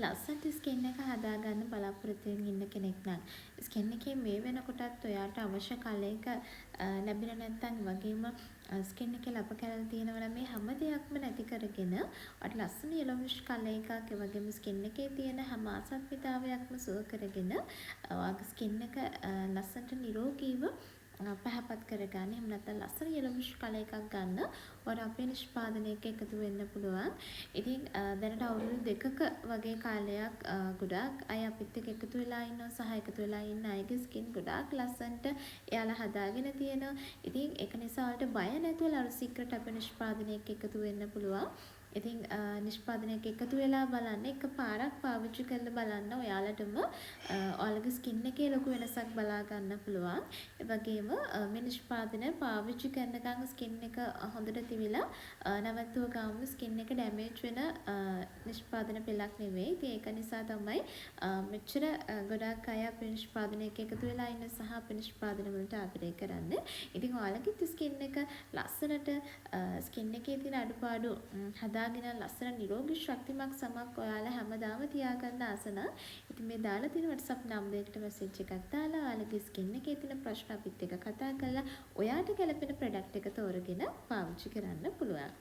ලස්සනට ස්කින් එක හදාගන්න බලාපොරොත්තුවෙන් ඉන්න කෙනෙක් නම්, ස්කින් එකේ මේ වෙනකොටත් ඔයාට අවශ්‍ය කලර් එක ලැබිලා නැත්නම්, ඒ වගේම ස්කින් එකේ ලප කැලල් තියෙනවා නම්, මේ හැම දෙයක්ම නැති කරගෙන ඔයාට ලස්සන යෙලොවිෂ් කලර් එකක්, ඒ වගේම ස්කින් එකේ තියෙන හැම අසත්මිතාවයක්ම සුව කරගෙන ඔයාගේ ස්කින් එක ලස්සනට නිරෝගීව පැහැපත් කරගන්න, එහෙම නැත්නම් ලස්සන යෙලොවිෂ් කලර් එකක් ගන්න ඔයාට අපේ නිෂ්පාදන එක්ක එකතු වෙන්න පුළුවන්. ඉතින් දැනට අවුරුදු 2ක වගේ කාලයක් ගොඩාක් අය අපිත් එක්ක එකතු වෙලා ඉන්නවා සහ එකතු වෙලා ඉන්න අයගේ ස්කින් ගොඩාක් ලස්සනට එයාලා හදාගෙන තියෙනවා. ඉතින් ඒක නිසා ඔයාලට බය නැතුව ලරු සීක්‍රට් අපේ නිෂ්පාදන එක්ක එකතු වෙන්න පුළුවන්. ඉතින් නිෂ්පාදන එක්ක එකතු වෙලා බලන්න, එක පාරක් පාවිච්චි කරලා බලන්න, ඔයාලටම ඔයාලගේ ස්කින් එකේ ලොකු වෙනසක් බලා ගන්න පුළුවන්. ඒ වගේම මේ නිෂ්පාදන පාවිච්චි කරනකන් ස්කින් එක හොඳට තිබිලා නැවැත්තුව ගාම ස්කින් එක ඩැමේජ් වෙන නිෂ්පාදන පෙළක් නෙවෙයි. ඉතින් ඒක නිසා තමයි මෙච්චර ගොඩාක් අය අපේ නිෂ්පාදන එක්ක එකතු වෙලා ඉන්න සහ අපේ නිෂ්පාදන වලට ආදරය කරන්නේ. ඉතින් ඔයාලගෙත් ස්කින් එක ලස්සනට, ස්කින් එකේ තියෙන අඩුපාඩු හදාගෙන ලස්සන නිරෝගී ශක්තිමත් සමක් ඔයාලා හැමදාම තියාගන්න ආස නම්, ඉතින් මේ දාලා තියෙන WhatsApp number එකට මැසේජ් එකක් දාලා ඔයාලගේ ස්කින් එකේ තියෙන ප්‍රශ්න අපිත් එක්ක කතා කරලා ඔයාට ගැලපෙන ප්‍රොඩක්ට් එක තෝරගෙන පාවිච්චි කරන්න පුළුවන්.